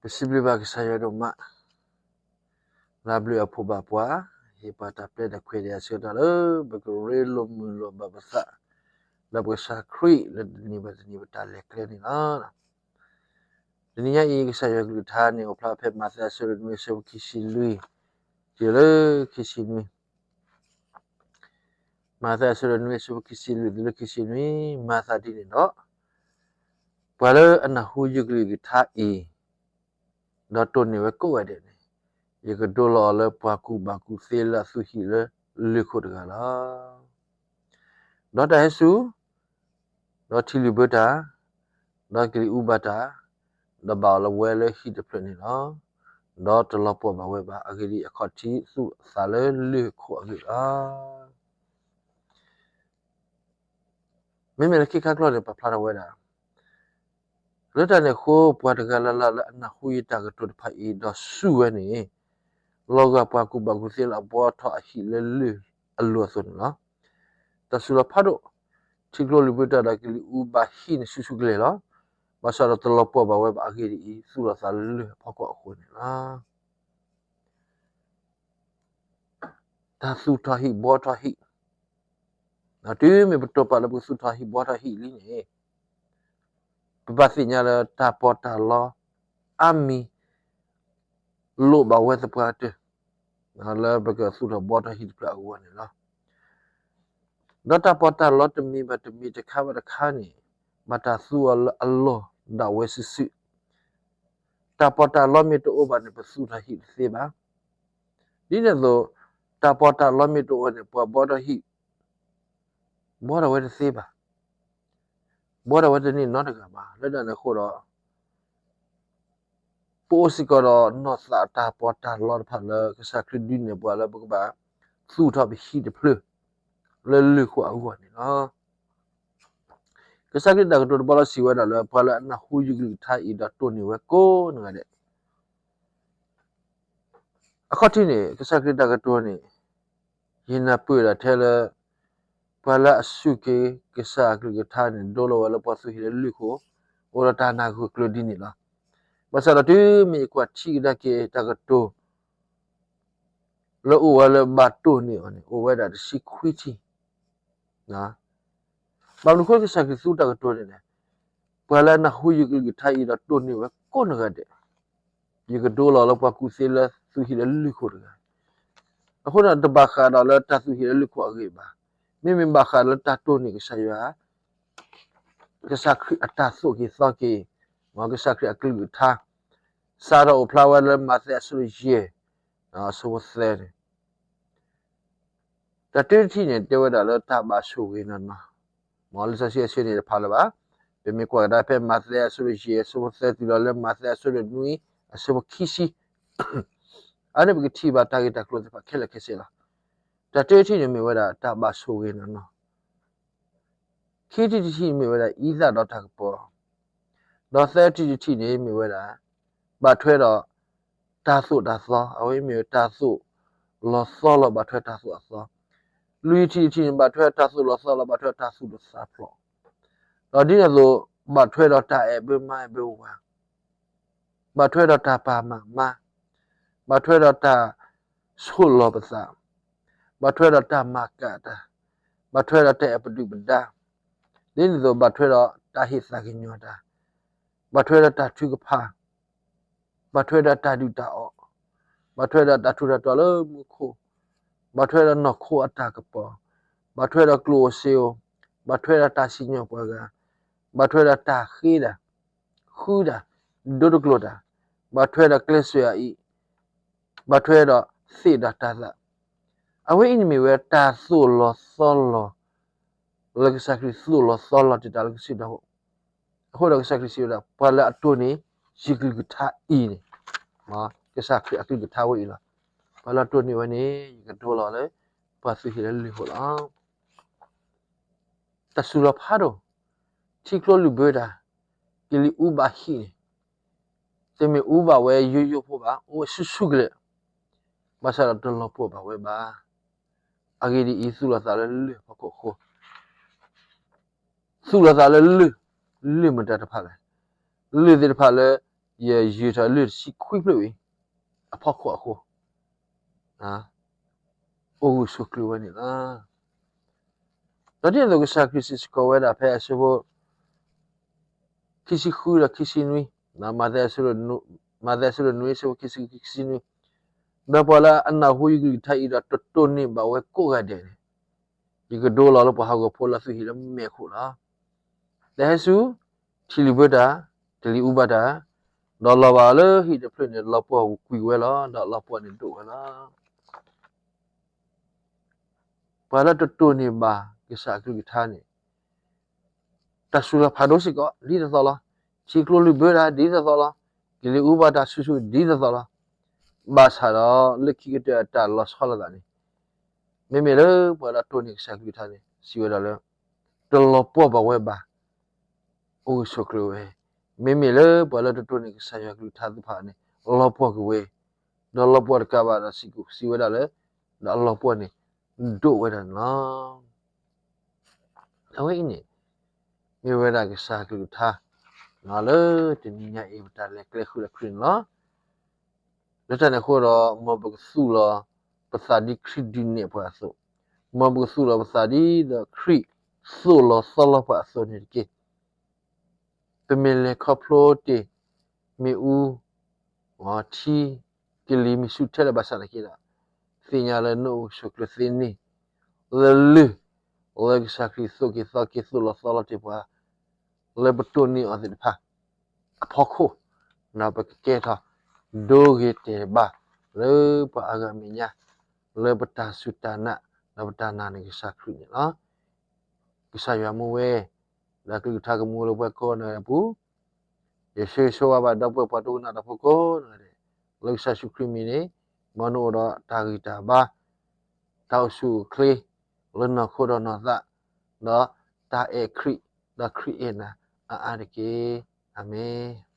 ပစံးဘျုးဘၣ်ကစၢ်ယွၤဒိၣ်မး, လၢအဘျုးအဖှိၣ်ဘၣ်ပှၤ, ဟ့ၣ်ပှၤတၢ်ပျဲတၢ်ခွဲးတၢ်ဆၢကတီၢ်လၢ ပကရ့လိာ်မုာ်လိာ်ဘၣ်ပသး ဒီးပကစၢ်ခရံာ်လၢတနံၤဘၣ်တနံၤပတၢ်လဲၤကျဲန့ၣ်လီၤ. တနံၤညါအံၤ ကစၢ်ယွၤကလုၢ်ကထါန့ၣ် အိၣ်ဖျါဖဲမးသဲအဆၢဒိၣ်နွံအဆၢဖိခံဆံလွံၢ် တုၤလၢခံဆံနွံ မးသဲအဆၢဒိၣ်နွံအဆၢဖိခံဆံလွံၢ်တုၤလၢခံဆံနွံ, မၤသးဒ်န့ၣ်ဒီး, ပှၤလၢအနၢ်ဟူယကလုၢ်ကထါအံၤ, ဒီးတိၢ်န့ၢ်ဝဲကိးဂၤဒဲးန့ၣ်, ယကဒိလီၤအီၤလၢပှၤကူၣ်ဘၣ်ကူၣ်သ့လၢအသူၣ်ဟံၣ်လၢလၢၢ်ခိၣ်တဂၤလီၤ. ဒီးတၢ်ဟဲစူၤ, ဒီးထံလုၢ်ဘၢတၢ်, ဒီးကလံၤအူဘၣ်တၢ်, ဒီးဘၣ်အီၤလၢဝဲလၢဟံၣ်တဖျၢၣ်န့ၣ်လီၤ. ဒီးတလီၤပှီၢ်ဘၣ်ဝဲဘၣ်. အဂ့ၢ်ဒ်အံၤ, အခီၣ်ထံးသူၣ်အသးလၢလၢၢ်ခိၣ်အဂ့ၢ်လီၤ. မ့မ့ၢ်လၢခံခါကျီၢ်န့ၣ် ပာ်ဖျါထီၣ်ဝဲဒၣ်, လၢတၢ်န့ၣ်အဃိ ပှၤတဂၤလၢ်လၢ်လၢအနၢ်ဟူယတၢ်ကတိၤတဖၣ်အံၤ ဒီးစူၢ်ဝဲန့ၣ်, လီၤဂာ်ပှၤကူၣ်ဘၣ်ကူၣ်သ့လၢအဘှီထီၣ်အဟံၣ်လၢလၢၢ်အလိၤအသိးန့ၣ်လီၤ. တၢ်စူၤလီၤဖးဒိၣ်, ထံကျိလုၢ်ဘၢတၢ်ဒီးကလံၤအူဘၣ်ဟံၣ်န့ၣ်ဆူၣ်ဆူၣ်ကလဲာ်လီၤ. ဘၣ်ဆၣ်ဒီးတလီၤပှီၢ်ဘၣ်ဝဲဘၣ်. အဂ့ၢ်ဒ်အံၤ, သူၣ်လီၤသးလၢလၢၢ်အဖီခိၣ်အဃိန့ၣ်လီၤ. တၢ်သူၣ်ထီၣ်ဟံၣ်ဘှီထီၣ်ဟံၣ်, တုၤမ့ၢ်ပတိာ်ပာ်လၢပကသူၣ်ထီၣ်ဟံၣ်ဘှီထီၣ်ဟံၣ်လံန့ၣ်, ပဘၣ်သ့ၣ်ညါလၢတၢ်ပီးတၢ်လီအါမံၤ လိၣ်ဘၣ်ဝဲသပှၢ်ကတၢၢ်, လၢပကသူၣ်ထီၣ်ဘှီထီၣ်ဟံၣ်တဖျၢၣ်အဂီၢ်န့ၣ်လီၤ. ဒီးတၢ်ပီးတၢ်လီတမံၤဘၣ်တမံၤတခါဘၣ်တခါန့ၣ်, ဘၣ်တၢ်သူအီၤလၢအလီၢ်ဒၣ်ဝဲစုာ်စုာ်. တၢ်ပီးတၢ်လီမ့ၢ်တအိၣ်ဘၣ်န့ၣ် ပသူၣ်ထီၣ်ဟံၣ်တသ့ဘၣ်. ဒ်န့ၣ်အသိး, တၢ်ပီးတၢ်လီမ့ၢ်တအိၣ်န့ၣ် ပှၤဘှီထီၣ်ဟံၣ် ဘှီထီၣ်ဝဲတသ့ဘၣ်, ဘှီထီၣ်ဝဲတန့ၢ်နီတဂၤဘၣ်. လၢတၢ်န့ၣ်အဃိဒီး, ပအိၣ်စ့ၢ်ကီးဒီးနီၢ်သးတၢ်ပီးတၢ်လီတဖၣ်လၢကစၢ်ခရံာ်ဒုးနဲၣ်ပှၤလၢပကဘၣ်သူၣ်ထီၣ်ပဟံၣ်တဖျၢၣ် လၢလၢၢ်ခိၣ်အဂီၢ်န့ၣ်လီၤ. ကစၢ်ခရံာ်တၢ်ကတိၤတဘီလီၤစံးဝဲဒၣ်လၢ ပှၤလၢအနၢ်ဟူယကလုၢ်ကထါအံၤဒီးတိၢ်န့ၢ်ဝဲကိးဂၤဒဲး အခီၣ်ထံးန့ၣ် ကစၢ်ခရံာ်တၢ်ကတိၤန့ၣ်, ယနၢ်ပၢၢ်ဒၣ်ထဲလၢ ပှၤလၢအစူၢ်က့ၤကစၢ်အကလုၢ်ကထါန့ၣ် ဒိလီၤဝဲလၢပှၤသူၣ်ဟံၣ်လၢလၢၢ်ခိၣ်, အိၣ်ဒီးတၢ်နာ်ဂၢၢ်ကျၢၤဒ်န့ၣ်လီၤ. ဘၣ်ဆၣ်ဒီးတုၤမ့ၢ်ယကွၢ်ထံကဒါက့ၤတၢ်ကတိၤ လၢအိၣ်ဝဲလၢဘၣ်တိၢ်န့ၢ်အီၤန့ၣ် အိၣ်ဝဲဒၣ်တဆံခွံထံၣ် ဘၣ်မနုၤအဃိလၢကစၢ်ခရံာ်သူတၢ်ကတိၤန့ၣ်လဲၣ်, ပှၤလၢအနၢ်ဟူယကလုၢ်ကထါအံၤဒီးတိၢ်န့ၢ်ဝဲကိးဂၤဒဲး, ယကဒိလီၤလၢပှၤကူၣ်သ့လၢသူၣ်ဟံၣ်လၢလၢၢ်ခိၣ်တဂၤ. အဃိန့ၣ် တဘၣ်ဃးဒီးလၢတၢ်သူၣ်ဟံၣ်လၢလၢၢ်ခိၣ်အဂ့ၢ်ဘၣ်. မ့မ့ၢ်ဘၣ်ဃးလၢတၢ်တိၢ်န့ၢ်ကစၢ်ယွၤ ကစၢ်ခရံာ်အတၢ်သိၣ်က့ၤသီက့ၤ, မ်ကစၢ်ခရံာ်အကလုၢ်ကထါ, စးထီၣ်အိၣ်ဖျါဝဲလၢမးသဲအဆၢဒိၣ်ယဲၢ်, အဆၢဖိသၢန့ၣ်, တၢ်တၢတထံၣ်န့ၣ် တဲဝဲဒၣ်လၢတၢ်ဘၣ်ဆိၣ်ဂ့ၤနီၢ်နီၢ်, မ်လံာ်စီဆှံအဆၢန့ၣ်တဖးလၢၤဘၣ်. ပမ့ၢ်ကွၢ်ကဒါဖဲမးသဲအဆၢဒိၣ်ယဲၢ် အဆၢဖိသၢတုၤလီၤလၢမးသဲအဆၢဒိၣ်နွံ အဆၢဖိခံဆံ အန့ၣ်ပကထံၣ်ဘၣ်တၢ်ဂ့ၢ်တၢ်ကျိၤသ့ၣ်တဖၣ်ခဲလၢာ်ခဲဆ့လီၤ. တၢ်တၢတထံၣ်န့ၣ်မ့ၢ်ဝဲဒၣ်တၢ်ဘၣ်ဆိၣ်ဂ့ၤနီၢ်နီၢ်, ခံထံၣ်တထံၣ်မ့ၢ်ဝဲဒၣ်အံသၣ်ဒီးတၢ်ကပီၤ, ဒီးသၢထံၣ်တထံၣ်န့ၣ်မ့ၢ်ဝဲဒၣ် ဘၣ်ထွဲဒီးတၢ်သိၣ်တၢ်သီ, အဝဲမ့ၢ်ဝဲတၢ်သိၣ်လီၤသီလီၤ ဘၣ်ထွဲတၢ်သိၣ်အသီ. လွံၢ်ထံၣ်တထံၣ်န့ၣ် ဘၣ်ထွဲတၢ်သိၣ်လီၤသီလီၤ ဘၣ်ထွဲတၢ်သူၣ်တသးဖျိး, ဒီးဒ်န့ၣ်အသိး ဘၣ်ထွဲဒီးတၢ်အဲၣ်ဘၢမါအဲၣ်ဘၢဝၤ ဘၣ်ထွဲဒီးတၢ်ပာ်မၤမါ, ဘၣ်ထွဲဒီးတၢ်ဆိၣ်လီၤပသး, ဘၣ်ထွဲဒီးတၢ်မၤကၣ်တၢ်, ဘၣ်ထွဲဒီးတၢ်အဲၣ်ပဒုၣ်ပဒါ, ဒ်န့ၣ်အသိး ဘၣ်ထွဲဒီးတၢ်ဟ့ၣ်သးကညီၤတၢ်, ဘၣ်ထွဲဒီးတၢ်ထုကဖၣ်, ဘၣ်ထွဲဒီးတၢ်ဒုၣ်တၢ်အီၣ်, ဘၣ်ထွဲဒီးတၢ်ထူးတၢ်တီၤလၢမူခိၣ်, ဘၣ်ထွဲဒီးနီၢ်ခိအတၢ်ကပီၤ, ဘၣ်ထွဲဒီးကျိၣ်ဧိၤစ့ဧိၤ, ဘၣ်ထွဲဒီးတၢ်စံၣ်ညီၣ်ပှၤဂၤ, ဘၣ်ထွဲဒီးတၢ်ဃ့တၢ်, ဃုတၢ်, ဒိတကျိၤတၢ်, ဘၣ်ထွဲဒီးကျဲးစၢးအအံၤ, ဘၣ်ထွဲဒီးသ့ၣ်ဒီးတၢ်သး, အဝဲအံၤန့ၣ်မ့ၢ်ဝဲတၢ်သိၣ်လီၤသီလီၤ လၢကစၢ်ခရံာ်သိၣ်လီၤသီလီၤတံၢ်တၢ်လၢကစၢ်ဒၣ်ဝဲ, အဃိဒီးကစၢ်ခရံာ်စံးဝဲဒၣ် ပှၤလၢအတိၢ်န့ၢ်ယကလုၢ်ကထါအံၤန့ၣ်, ကစၢ်ခရံာ်အကလုၢ်ကထါဝဲအံၤလီၤ. ပှၤလၢအတိၢ်န့ၢ်ဝဲန့ၣ် ယကဒိလီၤလၢ ပှၤသူၣ်ဟံၣ်လၢလၢၢ်ခိၣ်လီၤ. တၢ်စူၤလီၤဖးဒိၣ်, ထံကျိလုၢ်ဘၢတၢ်, ကလံၤအူဘၣ်ဟံၣ်န့ၣ်, တမ့ၢ်အူဘၣ်ဝဲယိယိဖိဘၣ်, အိၣ်ဝဲဆူၣ်ဆူၣ်ကလဲာ်, ဘၣ်ဆၣ်ဒီးတလီၤပှီၢ်ဘၣ်ဝဲဘၣ်. အဂ့ၢ်ဒ်အံၤ, သူၣ်လီၤသးလၢလၢၢ်ဖီခိၣ်အဃိ, သူၣ်လီၤသးလၢလၢၢ်, လၢၢ်မတၤတဖၣ်လဲၣ်, လၢၢ်သ့ၣ်တဖၣ်လၢ ယယုၢ်ထီၣ်လၢတဆံခွံဖျၢၣ်ဝံၤ အဖီခိၣ်အဃိ အိၣ်ဂၢၢ်ဆိးကျၢၤဝဲန့ၣ်လီၤ. ဒီးဒ်သိးကစၢ်ခရံာ်စ့ၢ်ကီးဝဲဒၣ်ဖဲအဆၢဖိ ခံဆံဃုဒီးခံဆံနွံ, မးသဲအဆၢဒိၣ်နွံ အဆၢဖိခံဆံဃု ခံဆံနွံ, ဒီးပှၤလၢအနၢ်ဟူယကလုၢ်ကထါအံၤဒီးတတိၢ်န့ၢ်ဘၣ်ဝဲကိးဂၤဒဲးန့ၣ်, ယကဒိလီၤလၢပှၤဟးဂီၤဖိလၢအသွံၣ်ဟံၣ်လၢမဲာ်ခိၣ်လီၤ. တဟဲဆူ ထံလုၣ်ဘၢတၢ်, ကလံၤအူဘၣ်တၢ်, ဒီးလီၤဘၣ်လၢဟံၣ်တဖျၢၣ်န့ၣ် လီၤပှီၢ်ကွံာ်ဝဲလီၤ, ဒီးလီၤပှီၢ်န့ၣ်ဒိၣ်ဝဲလီၤ. ပှၤလၢတတိၢ်န့ၢ်ဘၣ်ကစၢ်အကလုၢ်ကထါန့ၣ် တၢ်စူၤလီၤဖးဒိၣ်စ့ၢ်ကီး ဒ်သိးသိးလီၤ. ထံကျိလုၢ်ဘၢတၢ်ဒ်သိးသိးလီၤ. ကလံၤအူဘၣ်တၢ်ဆူၣ်ဆူၣ်ဒ်သိးသိးလီၤ. ဘၣ်ဆၣ်ဒီးလၢခံကတၢၢ်အတၢ်လီၤဆီလိာ်သးန့ၣ်, မ့မ့ၢ်လၢပှၤလၢအတိၢ်န့ၢ်ကစၢ်ကလုၢ်ကထါန့ၣ် စံးဝဲဒၣ်လၢ တလီၤပှီၢ်ဘၣ်ဝဲဘၣ် အိၣ်ဂၢၢ်ဆိးကျၢၤဝဲ. မ့မ့ၢ်လၢပှၤလၢတတိၢ်န့ၢ်ကစၢ်ယွၤကလုၢ်ကထါသ့ၣ်တဖၣ်န့ၣ် လီၤပှီၢ်ကွံာ်ဝဲ, ဒီးလီၤပှီၢ်တကးဘၣ်ဒီးစံးဝဲဒၣ်လၢ ဒီးအလီၤပှီၢ်န့ၣ် ဒိၣ်ဝဲဒၣ်န့ၣ်လီၤ. အဝဲအံၤန့ၣ် မ့ၢ်ဝဲဒၣ်ကစၢ်ကလုၢ်ကထါ လၢတနံၤညါအံၤ ပတၢ်လဲၤကျဲဃုာ်ဒီးခရံာ်န့ၣ်လီၤ. လၢတၢ်န့ၣ်အဃိဒီး မ်ပကသူၣ်လီၤပသးဒ်ခရံာ်ဒုးနဲၣ်ပှၤအသိး, မ်ပကသူၣ်လီၤပသးဒ်သိးခရံာ်သိၣ်လီၤသီလီၤပှၤအသိးန့ၣ်တက့ၢ်. ပမ့ၢ်လဲၤခီဖျိတ့ၢ် မ့ၣ်အူ ထံ ကလံၤမ့ၢ်ဆူၣ်ထဲလဲၣ်ဘၣ်ဆၣ်သနာ်က့ဒီး, သ့ၣ်ညါလၢနအိၣ်ဂၢၢ်ဆိးကျၢၤသ့န့ၣ် လၢလၢ လၢကစၢ်ခရံာ်သိၣ်က့ၤသီက့ၤသိၣ်လီၤသီလီၤတ့ၢ်ပှၤ လၢပတိၢ်န့ၢ်အီၤသ့ၣ်တဖၣ် အဖီခိၣ်, ဒီးပကကဲထီၣ် ဒိဂ့ၤတဲာ်ဘၣ် လၢပှၤအါဂၤအမဲာ်ညါ လၢပတၢ်စူၢ်တၢ်နာ် ဒီးပတၢ်နာ်န့ၢ်ကစၢ်ခရံာ်န့ၣ်လီၤ. ကစၢ်ယွၤမူဝဲ ဒီးကလုၢ်ကထါကမူလၢပှၤကိးဂၤဒဲးအပူၤ, ယဆၢဂ့ၤဆၢဝါဘၣ်ဒီပုၢ်ဝဲၢ်ပှၤဒိကနၣ်တၢ်ဖိကိးဂၤဒဲး, လၢကစၢ်ယ့ၣ်ၡူးခရံာ်မံၤန့ၣ် မ်နအိၣ်ဒီးတၢ်ဂံၢ်တၢ်ဘါ, တၢ်အိၣ်ဆူၣ်အိၣ်ချ့ လၢနီၢ်ခိဒီးနီၢ်သး, ဒီးတၢ်အဲၣ်ခရံာ် ဒီးခရံာ်အဲၣ်နၤအါအါတက့ၢ်. အၤမ့ၣ်.